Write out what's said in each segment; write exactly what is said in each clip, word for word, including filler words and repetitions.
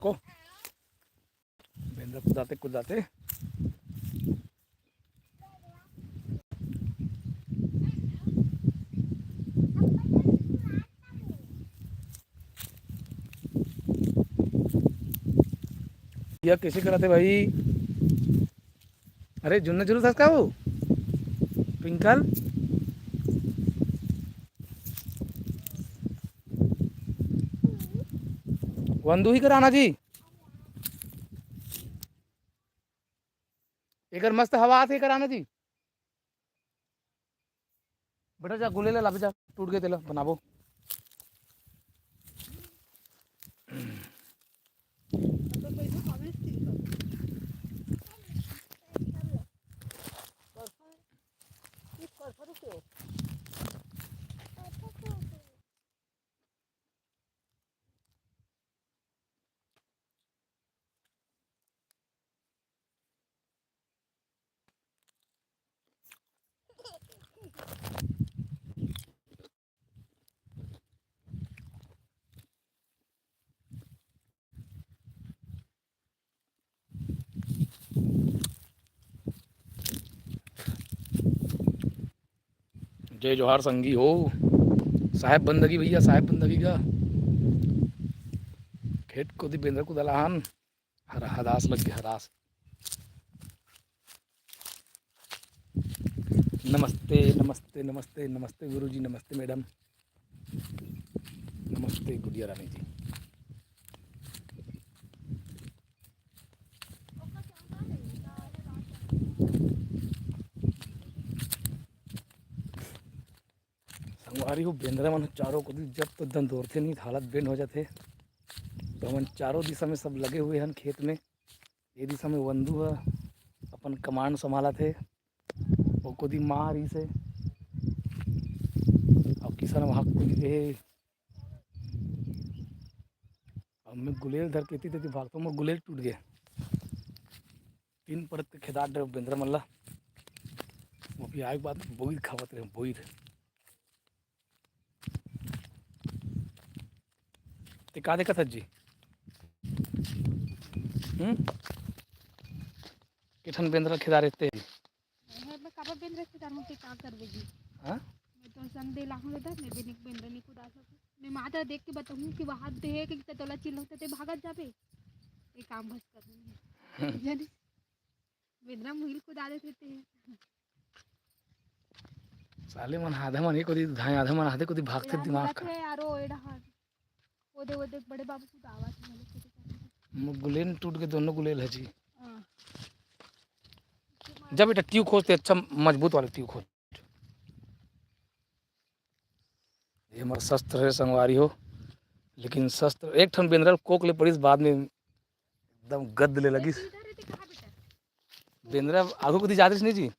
को। बेंदरा कुदाते कुदाते। यह कैसे कराते भाई? अरे जुन्ना जुलूस हस का वो? ट्विंकल? वंदू ही कराना जी। एकर मस्त हवा आथे, एकर आना जी। बेटा जा गुलेल ला लाबे जा, टूट गे तेला बनाबो। जय जोहार संगी हो। साहेब बंदगी भैया, साहेब बंदगी का खेत कोती बेंदरा कुदाला हन। हर हदास लग के हदास। नमस्ते, नमस्ते, नमस्ते, नमस्ते गुरुजी, नमस्ते मैडम, नमस्ते गुड़िया रानी जी। संगवारी हो, बेंदरा मन चारों कोती जब तो दंदोरथे नहीं, हालत बेंड हो जाथे। तो हमन चारों दिशा में सब लगे हुए हन खेत में। ये दिशा में वंदू ह अपन कमांड संभालत हे। वो कोती माँ रहीस हे, अब किशन वहाँ कोती दे हे। अब मैं गुलेल धर के एती तेती भागतो, मोर गुलेल टूट गे। तीन परत के खेदात डरे बेंदरा मन ला। वो भी आए के बाद बोइर खावत रहे, बोइर। ते का देखत हस जी? हम्म? के ठन बेंदरा खेदा रहते? मैं, मैं काबर बेंदरा खेदा रहूं, ते का करबे जी? हाँ? मैं तो संग दे लाहूं लेदा, मैं भी निक बेंदरा निक उदास होके। मैं माता देख के बताऊं कि वहां दे है कि ते तोला चिल्लाते ते भागत जाबे। ये काम बस करनी है। हम्म। जाने। बेंदरा मुहिल कुदा देथे ते। साले मन आधा मन एक कोती धाए, आधा मन आधे कोती भागथे, दिमाग खराब। यारो एड़ा हाथ। ओदे, ओदे बड़े बाबू कुदावत हे, मोर गुलेल टूट गे, दोनों गुलेल हे जी। हाँ। जा बेटा, ट्यूब खोज ते, अच्छा मजबूत वाला ट्यूब खोज। ये हमर शस्त्र हे संगवारी हो, लेकिन शस्त्र एक ठन बेंदरा कोक ले पड़िस, बाद में एकदम गद ले लगिस। इधर है, कहाँ बेटा? बेंदरा आगू कोती जात रहिस नहीं जी,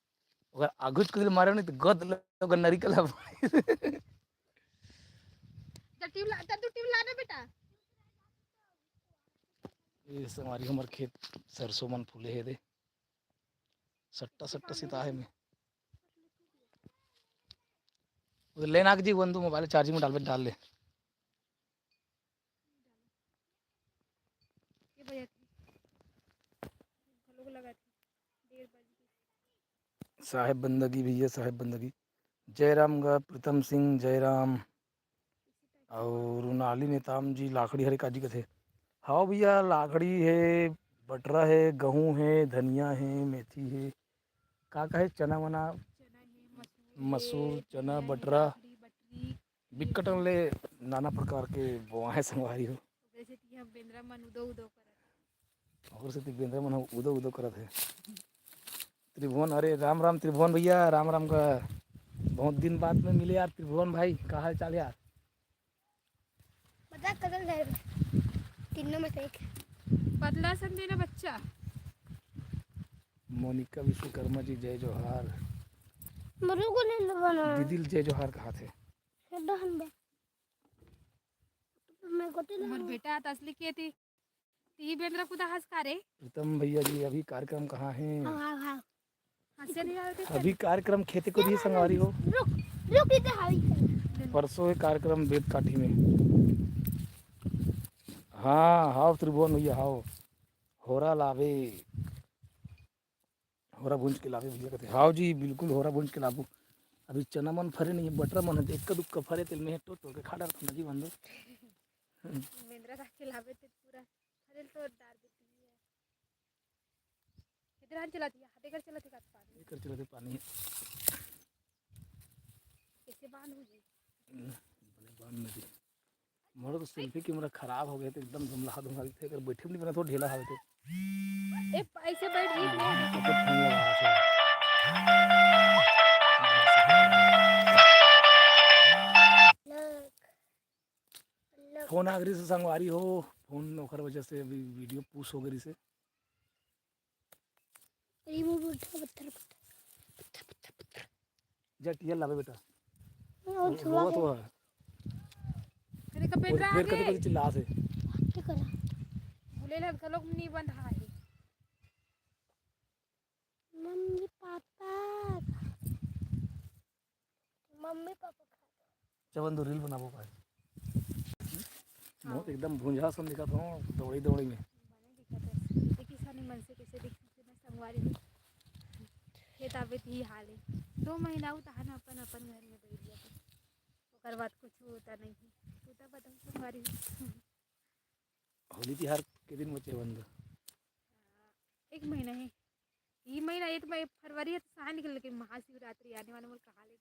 ओकर आगू कोती मारे नहीं तो गद ले ओकर नरिकल ह। जा ट्यूब ला, जा तू ट्यूब ला ना बेटा। ये संगवारी हमर खेत सरसों मन फूले हे दे, सट्टा सट्टा सिता हे में। वो लेना जी, वंदू मोबाइल चार्जिंग में डालबे, डाल ले। साहेब बंदगी भैया, साहेब बंदगी। जयराम गा, प्रीतम सिंह, जयराम। अउ रुनाली नेताम जी, लाखड़ी हरे काजी कथे। हाँ भैया, लाखड़ी हे, बटरा हे, गहूँ हे, धनिया हे, मेथी हे, का का हे, चना वना, चना हे, मसूर मसूर, हे, चना, धनिया हे, बटरा, लाखड़ी, बटरी। बिकट ले नाना प्रकार के बोआए संगवारी हो। ओकरे सेती हम बेंदरा मन उदो उदो करत। ओकर सेती बेंदरा मन ह उदो उदो करत हे। त्रिभुवन, अरे राम राम त्रिभुवन भैया, राम राम का, बहुत दिन बाद में मिले यार त्रिभुवन भाई, का हाल चाल यार? मजाक करल रहे, तीनों में से एक। पतला सन देना बच्चा। मोनिका विश्वकर्मा जी जय जोहार। मरु को ले लो बना। दीदी जय जोहार कहा थे। खेदो हन बे। मैं गोटी मोर लगा। बेटा त असली के थी। ती बेंदरा कुदा हस का रे? प्रीतम भैया जी, अभी कार्यक्रम कहाँ है? हाँ, हाँ, हाँ। हंसे नहीं आ रहे थे। अभी कार्यक्रम खेते को दिए संगवारी हो। रुक, रुक, इधर हावी कर। परसों ये कार्यक्रम बेत काठी में। हाँ, हाव त्रिभुवन भैया, हाव। होरा लाबे, होरा भूंज के लाबे भैया कथे। हाव जी, बिल्कुल होरा भूंज के लाबो। अभी चना मन फरे नहीं है, बटरा मन है, एक्का दुक्का फरे, तेल में तो तोड़ के खा डारथन जी बंधु। बेंदरा रख के लाबे ते पूरा फरे ल तोड़ डार देती है। किधर हाथ चलाती है? हाथ एकर चलाती का पानी? एकर चलाते पानी है। कैसे बांध हो जी? बने बांध में जी। मोर तो सेल्फी कैमरा खराब हो गए तो एकदम धुमला धुमला दिखथे, अगर बैठे में नहीं बना तो ढेला हालते। ए, ऐसे बैठ जी, बैठ। तो फिर फोन लगा से। फोन आ गई से संगवारी हो, फोन ओकर वजह से अभी वीडियो पुश हो गई से। अरे वो पत्थर, पत्थर, पत्थर, पत्थर, पत्थर। जा टियल लाबे बेटा। और वो, छुआ वो के। तो है। अरे कपेट और रहा फिर कते आगे। कते चिल्ला से। क्या करा? बोले ना, गलों में नहीं बंधा है। Mummy papa. मम्मी पापा खा। चवन दो रील बनाबो का? हाँ। बहुत एकदम भुंजा सन दिखत हो, दौड़ी दौड़ी में। बने दिखत है। खेती किसानी मन से कैसे दिखत है ना संगवारी हो। खेत आवे तो ही हाल है। दो महीना होता है ना अपन, अपन घर में बैठ जाते। ओकर बाद कुछ होता नहीं है। तू तो बताओ संगवारी हो। होली तिहार के दिन बचे बंद? एक महीना है। ई महीना, एक मई, फरवरी है तो सहा निकल, लेकिन महाशिवरात्रि आने वाले मोल कहा ले।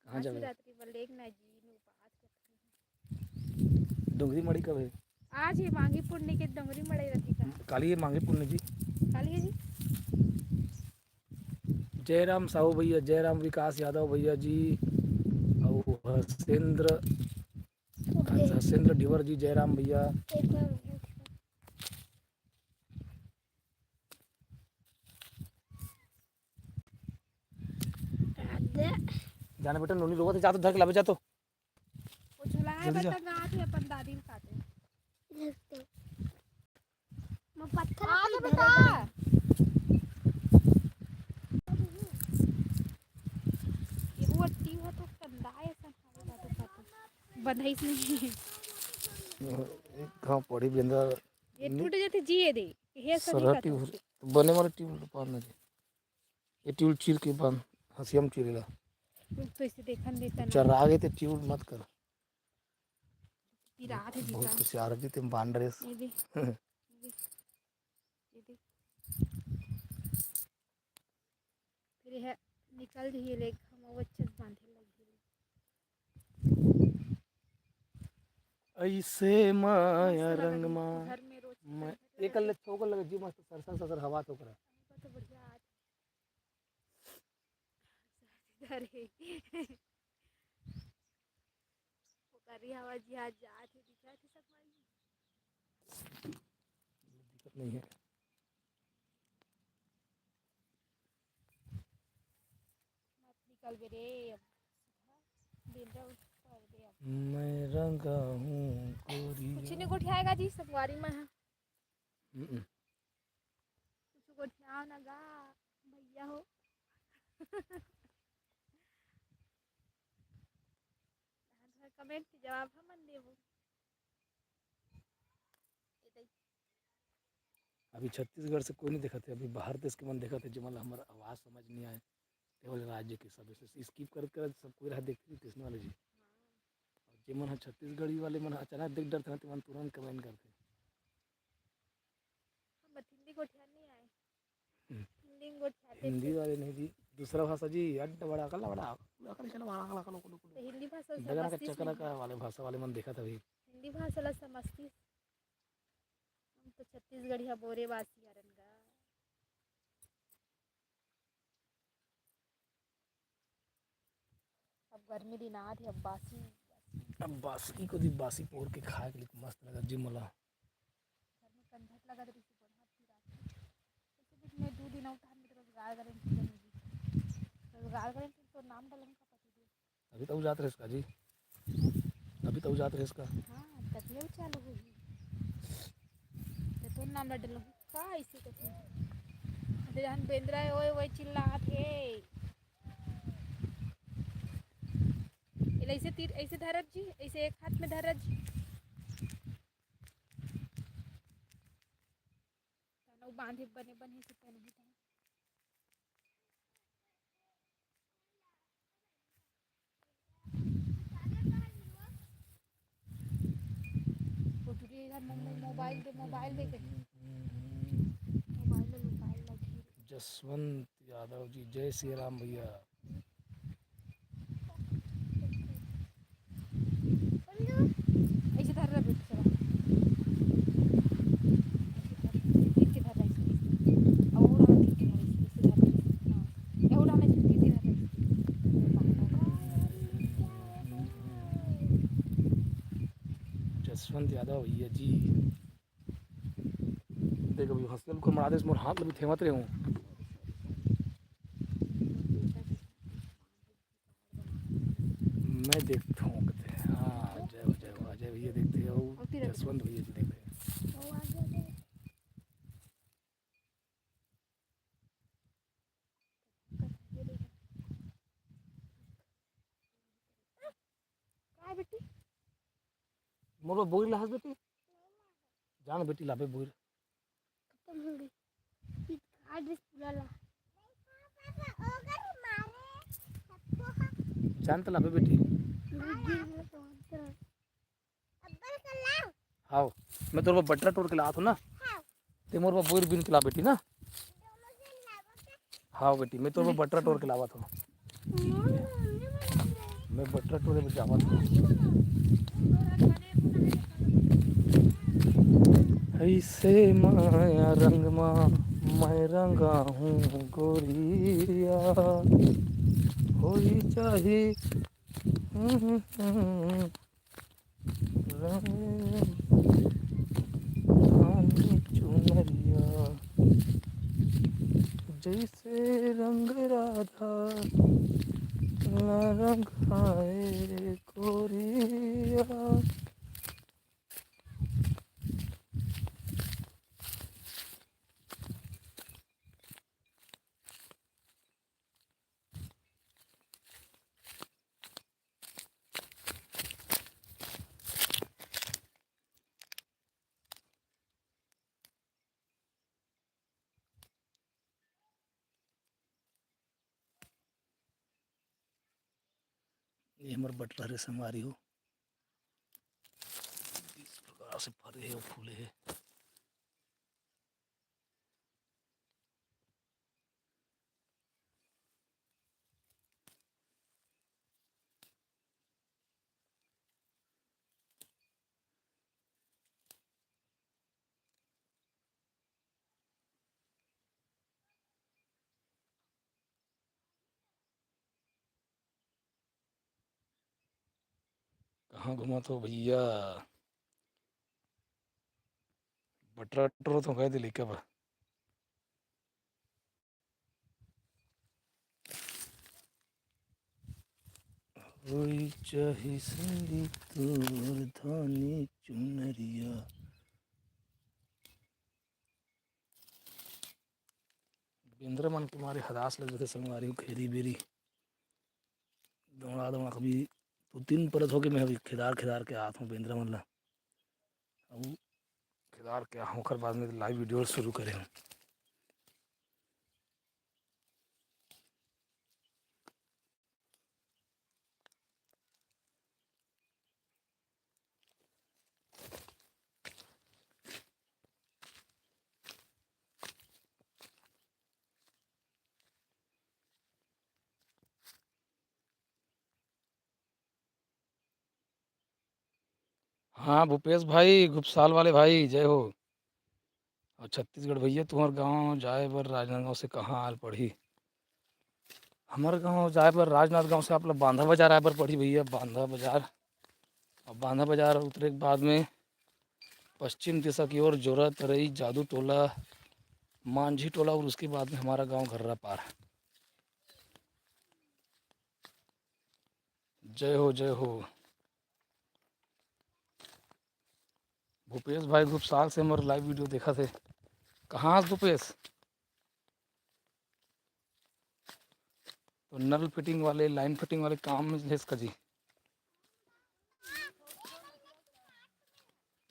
कहाँ जाबे? महाशिवरात्रि पर लेक ना जी, मैं उपास करती हूँ। डोंगरी मड़ई कब है? आज ये मांगी पुन्नी के डोंगरी मड़ई रखी का। काली ये मांगी पुन्नी जी। काली है जी। जयराम साहू भैया, जयराम विकास यादव भैया जी, और हर्षेंद्र, हर्षेंद्र ढिवर जी, जयराम भैया। एक बार जाने बेटा, नोनी रोवत है, जा तो धर के लाबे, जा तो। वो झुलाए जल्दी जा। बता, गाँव थे अपन दादी के साथे। मैं पत्थर आ पे तो धरे बेटा। हूँ। ये वो अट्टी हुआ तो कंदा है, सब खाने का तो पता। बंधाई से नहीं। एक घाव पड़ी बेंदरा। ये टूट जाते जी, ये दे। ये सही सरहा बात है। ट्यूब, बने वाले ट्यूब पार ना जी। ये ट्यूब चीर के बांध, हंसिया में चीरेला। तो इसे देखन देता ना। चरा आगे ते ट्यूब मत कर। पिरात है बहुत जीता। कुछ यार भी ते बांध रहे। ये दे। ये दे। ये दे। फिर यह निकल जाइए ले, हम वो अच्छे से बांधे लगे। ऐसे माया ऐसे लगा रंग जी, मा घर में रोज मैं निकल एक ले जाए। ठोकर लगे जी, मस्त सरसर सरसर हवा तो करा। हमको तो बढ़िया आज अरे, वो करी हवा जी, आज जात है, दिखा थे सब भाई। दिक्कत नहीं है। मत निकल बे रे, अब दिन रहो कर दे अब। मैं रंगा हूँ गोरी। कुछ नहीं गोठियाएगा जी, संगवारी में है। हम्म। कुछ गोठियाओ ना गा, भैया हो। कमेंट के जवाब हमन देबो। अभी छत्तीसगढ़ से कोई नहीं देखत है, अभी बाहर देश के मन देखत है, जेमन ला हमर आवाज समझ नहीं आए, केवल राज्य के सब ऐसे स्किप करत करत सब कोई रहा देखते थे, इसने वाले जी। और जेमन ह छत्तीसगढ़ी वाले मन अचानक देख डरते हैं, तो मन तुरंत कमेंट करते हैं। हम हिंदी गोठिया नहीं आए। हम्म। हिंदी में गोठियाते हिंदी थे। वाले नहीं जी, दूसरा भाषा जी, अड्ड बड़ा, अकल बड़ा, अकल चला बड़ा, अकल, अकल, अकल, अकल। तो हिंदी भाषा डगरा का समझती चकरा नहीं। का वाले भाषा वाले मन देखा था भाई। हिंदी भाषा ला समझती। हम तो छत्तीसगढ़िया बोरे वासी हरन गा। अब गर्मी दिन आत हे, अब बासी, अब बासी को दी बासी पोर के खाए के लिए मस्त लगा जी मोला। घर में कंझट लगा दे रही थी, बढ़िया थी रात को। ऐसे बीच में दो दिन आउट हम रोजगार गारंटी बनी जी। रोजगार गारंटी तो नाम डालने का पति दे। अभी तो जात रहे इसका जी। अभी तो जात रहे इसका। हाँ, तभी वो चालू होगी। तो तो नाम ना डालूंगी का इसी को। तो जहन बेंदरा है, ओए, ओए चिल्लात है। एला ऐसे तीर, ऐसे धरत जी, ऐसे एक हाथ में धरत जी, बांधे बने बने से पहनही त। ओ टुरी इधर मम्मी मोबाइल दे, मोबाइल दे के। मोबाइल ले, मोबाइल लगी। जसवंत यादव जी, जय श्री राम भैया। ऐसे धर रहा बेटा, चला। ऐसे धर रहा, ऐसे। और उड़ा, ऐसे धर रहा, ऐसे। हाँ। ये उड़ा, ऐसे, ऐसे धर रहा, ऐसे। जसवंत यादव भैया जी। देख, अभी हंसिया ल कोन मड़ा देस, मोर हाथ ल भी थेमत रहे हूँ। मैं देखता हूँ, कहते हैं, हाँ, जय हो, जय हो, अजय भैया देखते हो, जसवंत भैया जी देखते हैं। काय बेटी? मोर बर बोइर लाहस बेटी? जान बेटी लाबे बोइर। खत्म हो गई। ई खा गिस पूरा ला। जान त लाबे बेटी। गिर गया तो अंदर। हाव, मैं तोर बर बटरा टोर के लात हूँ ना। ते मोर बर बोइर बीन के ला बेटी ना। हाव बेटी, मैं तोर बर बटरा टोर के लावत हूँ। मैं बटरा टोरे बर जावत हूँ। ऐसे माया रंग मा मैं रंगा हूँ गोरिया, होई चाही रंग धानी चुनरिया। जैसे रंग राधा ला रंगाए गोरिया। ये हमर बटरा रे संगवारी हो, इस प्रकार से फरे हे अउ फूले हे। कहाँ घूमत हो भैया? बटरा टोरत हो कहे दे लइका बा। होई चाही संगी तोर धानी चुनरिया। बेंदरा मन के मारे हदास लग जथे संगवारी हो, खेरी बेरी दौड़ा दौड़ा कभी दू तीन परत होके मैं अभी खेदार खेदार के आत हूँ बेंदरा मन ला। अउ खेदार के आहूँ, ओकर बाद में live video शुरू करे हूँ। हाँ भूपेश भाई, घुपसाल वाले भाई, जय हो। अउ छत्तीसगढ़ भैया, तुम्हर गांव जाए बर राजनांदगांव से कहाँ आल पड़ही? हमर गांव जाए बर राजनांदगांव से आप ला बांधा बाजार आए बर पड़ही भैया, बांधा बाजार। अब बांधा बाजार उतरे के बाद में पश्चिम दिशा की ओर जोरा तरई, जादू टोला, मांझी टोला और उसके बाद में हमारा गांव घर्रा पार। जय हो, जय हो। भूपेश भाई खूब साल से हमर live video देखत हे। कहाँ हस भूपेश? तो नल fitting वाले, line fitting वाले काम में लेस का जी।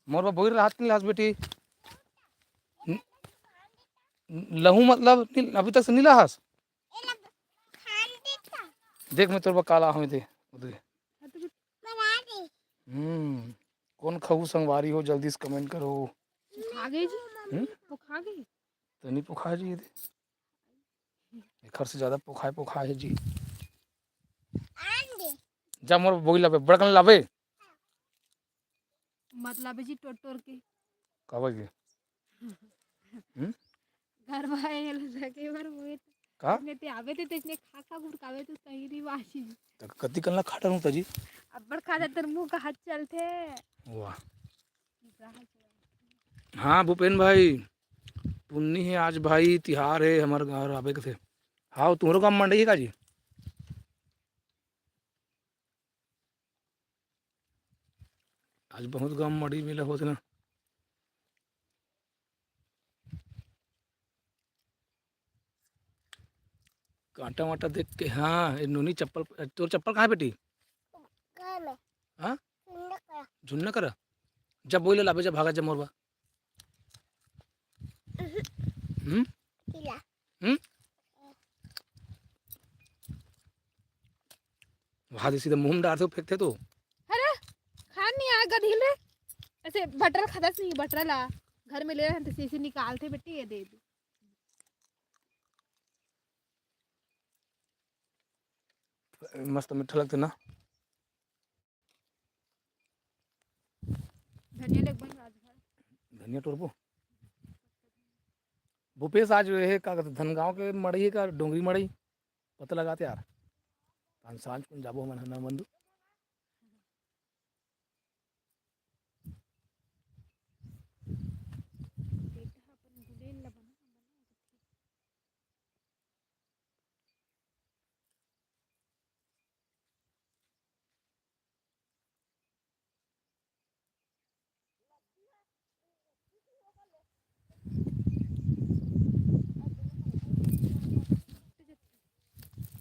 मोर बर बोइर लाहस कि नइ लाहस बेटी? न-, लहू मतलब नी-, अभी तक से नी लाहस? देख मैं तोर बर का लाहूँ दे। दे। हम्म, कौन खाहू संगवारी हो, जल्दी से comment करो। पोखा गई जी। हम्म? पोखा गई। तो नहीं पोखा जी, ये दे। एखर से ज्यादा पोखाए, पोखाए है जी। जा मोर बोई लाबे, बड़कन लाबे। मत लाबे जी, टोर टोर के। काबर के? हम्म? घर भाई ये लगे बर वो तो का? ने ते आवे ते तेने खा खा गुड़कावे तो सही नहीं बाजी। त कति कन ला खा डरूं त जी? अब्बड़ खा जा, तोर मुंह का हाथ चलथे। वाह। हाँ भूपेन भाई, पुन्नी हे आज भाई, तिहार हे हमर गाँव आबे कथे। हाँ, तुम्हरो गाँव मंडई हे का जी? आज बहुत गाँव मंडई मेला होत हे ना। कांटा वांटा देख के, हाँ, ये नूनी चप्पल, तोर चप्पल कहाँ हे बेटी? घर में। हाँ? झुन्ना करा। झुन्ना करा? जब बोले लाबे, जब भागा, जब मोरबा। हम्म। हम्म? पीला। हम्म? वहाँ से सीधा मुंह में डालते हो, फेंकते तो। अरे, खान नहीं आए गधील रे। ऐसे बटरल खादस नहीं, बटरल आ। घर में ले रहे हैं तो सीसी निकालते बेटी, ये दे दी। मस्त मीठा लगथे ना। धनिया ले बन आज घर। धनिया टोरबो। भूपेश आज ये का कहते, धनगांव के मड़ई हे का, डोंगरी मड़ई? पता लगाते यार। आज सांझ कुन जाबो हमन, है ना बंधु? बेटा अपन गुलेल ला बना, बना।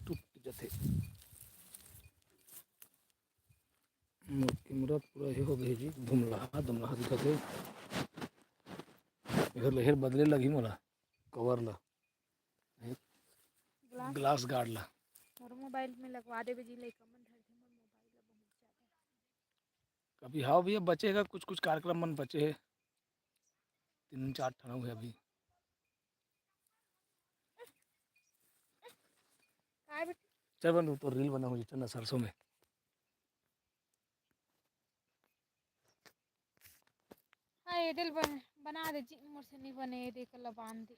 टूट जथे। मोर कैमरा पूरा ये हो गए जी, धुमला धुमला दिखत हे। एहर लेहर बदले लगही मोला कवर ला। ग्लास। ग्लास गार्ड ला। मोर मोबाइल में लगवा देबे जी, लइका मन धरथे मोर मोबाइल ला बहुत ज्यादा। अभी हाँ भैया, बचे हे कुछ कुछ कार्यक्रम मन बचे हे, तीन चार ठन हे अभी। काय बेटा? चल बंधु, तो रील बना हो जी, चल ना सरसों में। हाँ, एडल बन-, बना दे जी, मोर से नहीं बने, ये देख ला बांध दे।